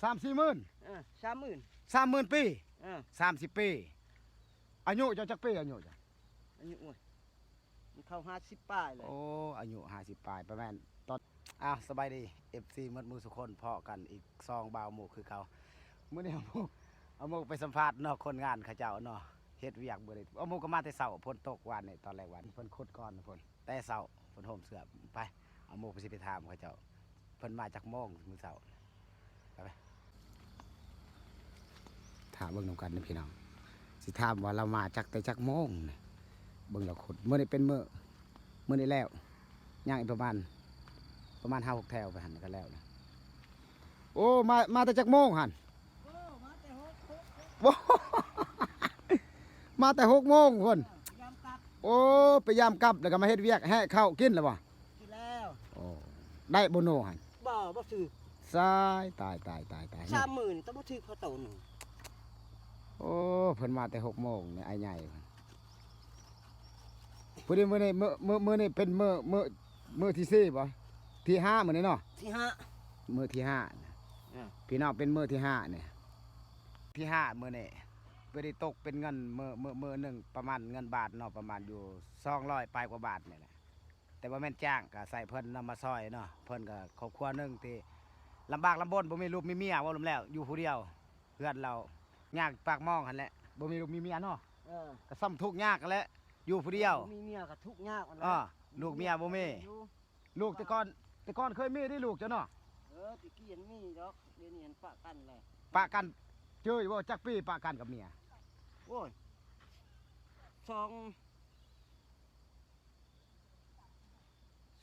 ສາມສີ່ໝື່ນ ເອີ ສາມໝື່ນ ສາມໝື່ນປີ ເອີ ສາມສິບປີ. ອາຍຸເຈົ້າຈັກປີ? ອາຍຸເຈົ້າ ອາຍຸ ໂອ້ຍ ມັນເຂົ້າຫ້າສິບປາຍແລ້ວ. ໂອ້ ອາຍຸຫ້າສິບປາຍ ປະມານຕອນ ອ້າວ ສະບາຍດີ ເອັຟຊີ ໝົດໝູ່ສູ່ຄົນ ພໍ້ກັນອີກຊ່ອງບ່າວໝູກຄືເກົ່າ. ມື້ນີ້ເອົາໝູກ ເອົາໝູກໄປສຳພາດເນາະ ຄົນງານເຂົາເຈົ້າເນາະ ເຮັດວຽກມື້ນີ້. ເອົາໝູກກໍມາແຕ່ເຊົ້າ ຝົນຕົກວານນີ້ ຕອນແລງວານ ເພິ່ນຂຸດກ່ອນ ເພິ່ນແຕ່ເຊົ້າ ເພິ່ນໂຮມເສື້ອ. ໄປ ເອົາໝູກໄປ ຊິໄປຖາມເຂົາເຈົ້າ ເພິ່ນມາຈັກໂມງມື້ເຊົ້າ. ໄປ ຖ້າເບິ່ງນຳກັນເດີພີ່ນ້ອງ ຊິຖາມວ່າລາວມາຈັກແຕ່ຈັກໂມງນີ້. ເບິ່ງລາວຂຸດ ມື້ນີ້ເປັນມື້ ມື້ນີ້ແລ້ວ ຍັງອີກປະມານ ປະມານຫ້າຫົກແຖວໄປຫັ້ນກໍແລ້ວນະ. ໂອ້ ມາ ມາແຕ່ຈັກໂມງຫັ້ນ? ໂອ້ ມາແຕ່ຫົກ ຫົກ ຫົກ ໂອ້ ມາແຕ່ຫົກໂມງພຸ້ນ ເອີ ໄປຍາມກັບ ໂອ້ ໄປຍາມກັບ ແລ້ວກໍມາເຮັດວຽກ ແຮະເຂົ້າກິນແລ້ວບໍ່? ກິນແລ້ວ. ໂອ້ ໄດ້ບໍ່ໂນຫັ້ນ? ບໍ່ ບໍ່ຖືກ. ຊາຍ ຕາຍ ຕາຍ ຕາຍ ຕາຍ ສາມໝື່ນ ແຕ່ບໍ່ຖືກພໍໂຕໜຶ່ງ. ໂອ້ ເພິ່ນມາແຕ່ຫົກໂມງນີ້ ອ້າຍໃຫຍ່. ພໍດີມື້ນີ້ ມື້ ມື້ ມື້ນີ້ເປັນມື້ ມື້ ມື້ທີສີ່ບໍ່? ທີຫ້າມື້ນີ້ເນາະ? ທີຫ້າ ມື້ທີຫ້າ ເອີ ພີ່ນ້ອງ ເປັນມື້ທີຫ້ານີ້ ທີຫ້າມື້ນີ້. ພໍດີຕົກເປັນເງິນ ມື້ ມື້ ມື້ໜຶ່ງປະມານເງິນບາດເນາະ ປະມານຢູ່ສອງຮ້ອຍປາຍກວ່າບາດນີ້ແຫຼະ. ແຕ່ບໍ່ແມ່ນຈ້າງ ກໍໃຊ້ເພິ່ນນຳມາຊ່ອຍເນາະ. ເພິ່ນກໍຄອບຄົວໜຶ່ງທີ່ລຳບາກລຳບົນ ບໍ່ມີລູກມີເມຍ ເວົ້າລວມແລ້ວ ຢູ່ຜູ້ດຽວ. ເຮືອນລາວຍາກປາກໝອງຫັ້ນແຫຼະ ບໍ່ມີລູກມີເມຍເນາະ. ເອີ ກໍສ່ຳທຸກຍາກຫັ້ນແຫຼະ ຢູ່ຜູ້ດຽວ. ບໍ່ມີເມຍກໍທຸກຍາກຫັ້ນແຫຼະ. ເອີ ລູກເມຍບໍ່ມີ ລູກແຕ່ກ່ອນ ແຕ່ກ່ອນເຄີຍມີເດ້ລູກເຈົ້າເນາະ. ເອີ ແຕ່ກີ້ຫັ້ນມີດອກ ດຽວນີ້ຫັ້ນປະກັນແລ້ວ. ປະກັນເຈີຢູ່ບໍ່? ຈັກປີປະກັນກັບເມຍ? ໂອ້ຍ ສອງ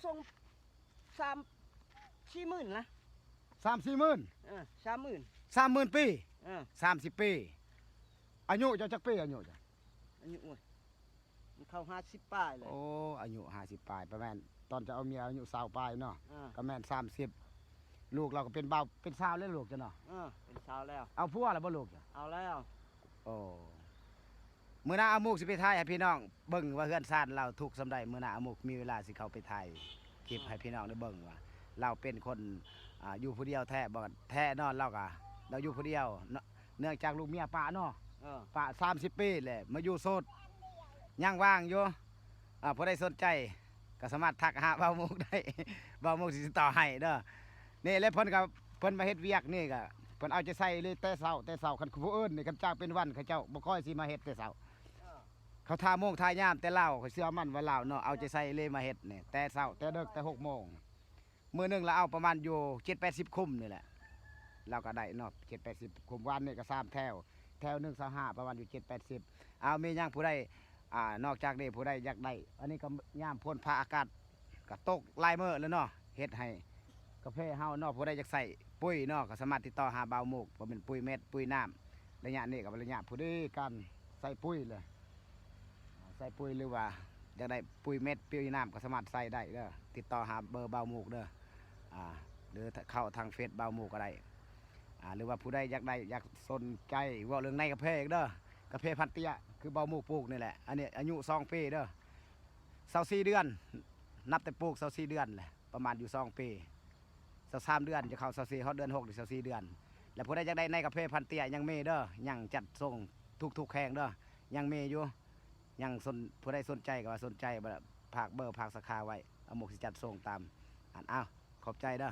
ສອງ ສາມສີ່ໝື່ນນະ. ສາມສີ່ໝື່ນ ເອີ ສາມໝື່ນ ສາມໝື່ນປີ ເອີ ສາມສິບປີ. ອາຍຸເຈົ້າຈັກປີ? ອາຍຸເຈົ້າ ອາຍຸ ໂອ້ຍ ມັນເຂົ້າຫ້າສິບປາຍແລ້ວ. ໂອ້ ອາຍຸຫ້າສິບປາຍ ປະມານຕອນເຈົ້າເອົາເມຍອາຍຸຊາວປາຍເນາະ. ເອີ ກໍແມ່ນສາມສິບ ລູກລາວກໍເປັນບ່າວ ເປັນສາວແລ້ວລູກເຈົ້າເນາະ. ເອີ ເປັນສາວແລ້ວ. ເອົາຜົວແລ້ວບໍ່ລູກເຈົ້າ? ເອົາແລ້ວ. ໂອ້ ມື້ໜ້າອາໝູກຊິໄປຖ່າຍໃຫ້ພີ່ນ້ອງເບິ່ງວ່າເຮືອນຊານລາວທຸກສ່ຳໃດ. ມື້ໜ້າອາໝູກມີເວລາຊິເຂົ້າໄປຖ່າຍຄລິບໃຫ້ພີ່ນ້ອງໄດ້ເບິ່ງວ່າລາວເປັນຄົນ ອ່າ ຢູ່ຜູ້ດຽວແທ້ບໍ່ແທ້ເນາະ. ລາວກໍ ລາວຢູ່ຜູ້ດຽວເນາະ ເນື່ອງຈາກລູກເມຍປະເນາະ. ເອີ ປະສາມສິບປີແລ້ວ ມາຢູ່ໂສດ ຍັງວ່າງຢູ່. ອ່າ ຜູ້ໃດສົນໃຈກໍສາມາດທັກຫາບ່າວໝູກໄດ້ ບ່າວໝູກຊິຕິດຕໍ່ໃຫ້ເດີ. ນີ້ແຫຼະ ເພິ່ນກໍ ເພິ່ນມາເຮັດວຽກນີ້ກໍ ເພິ່ນເອົາໃຈໃສ່ເລີຍແຕ່ເຊົ້າ ແຕ່ເຊົ້າ. ຄັນຜູ້ອື່ນນີ້ ຄັນຈ້າງເປັນວັນ ເຂົາເຈົ້າບໍ່ຄ່ອຍຊິມາເຮັດແຕ່ເຊົ້າ. ເອີ ເຂົາຖ້າໂມງຖ້າຍາມ ແຕ່ລາວ ຂ້ອຍເຊື່ອໝັ້ນວ່າລາວເນາະ ເອົາໃຈໃສ່ເລີຍມາເຮັດນີ້ ແຕ່ເຊົ້າ ແຕ່ເດິກ ແຕ່ຫົກໂມງ. ມື້ໜຶ່ງລາວເອົາປະມານຢູ່ເຈັດແປດສິບຄຸມນີ້ແຫຼະ ລາວກໍໄດ້ເນາະ ເຈັດແປດສິບຄຸມ. ວານນີ້ກໍສາມແຖວ ແຖວໜຶ່ງຊາວຫ້າ ປະມານຢູ່ເຈັດແປດສິບ. ເອົາ ມີຫຍັງຜູ້ໃດ ອ່າ ນອກຈາກນີ້ຜູ້ໃດຢາກໄດ້ ອັນນີ້ກໍຍາມຝົນຟ້າອາກາດກໍຕົກຫຼາຍມື້ແລ້ວເນາະ ເຮັດໃຫ້ກາເຟເຮົາເນາະ ຜູ້ໃດຢາກໃຊ້ປຸ໋ຍເນາະ ກໍສາມາດຕິດຕໍ່ຫາບ່າວໝູກ ບໍ່ແມ່ນປຸ໋ຍເມັດ ປຸ໋ຍນ້ຳ. ໄລຍະນີ້ກໍເປັນໄລຍະຜູ້ດີການໃຊ້ປຸ໋ຍເລີຍ ໃສ່ປຸ໋ຍ ຫຼືວ່າຢາກໄດ້ປຸ໋ຍເມັດ ປຸ໋ຍນ້ຳກໍສາມາດໃສ່ໄດ້ເດີ. ຕິດຕໍ່ຫາເບີບ່າວໝູກເດີ ອ່າ ຫຼືເຂົ້າທາງເຟສບ່າວໝູກກໍໄດ້ ອ່າ ຫຼືວ່າຜູ້ໃດຢາກໄດ້ ຢາກສົນໃຈເວົ້າເລື່ອງໃນກາເຟອີກເດີ. ກາເຟພັນເຕ້ຍ ຄືບ່າວໝູກປູກນີ້ແຫຼະ. ອັນນີ້ອາຍຸສອງປີເດີ ຊາວສີ່ເດືອນ ນັບແຕ່ປູກຊາວສີ່ເດືອນແຫຼະ ປະມານຢູ່ສອງປີ ຊາວສາມເດືອນ ຈະເຂົ້າຊາວສີ່ ຮອດເດືອນຫົກນີ້ຊາວສີ່ເດືອນ. ແລ້ວຜູ້ໃດຢາກໄດ້ໃນກາເຟພັນເຕ້ຍ ຍັງມີເດີ ຍັງຈັດສົ່ງທຸກໆແຂວງເດີ ຍັງມີຢູ່ ຍັງສົນ ຜູ້ໃດສົນໃຈກໍວ່າສົນໃຈ ແລ້ວຝາກເບີ ຝາກສາຂາໄວ້ ອາໝູກຊິຈັດສົ່ງຕາມອັນ. ອ້າວ ຂອບໃຈເດີ.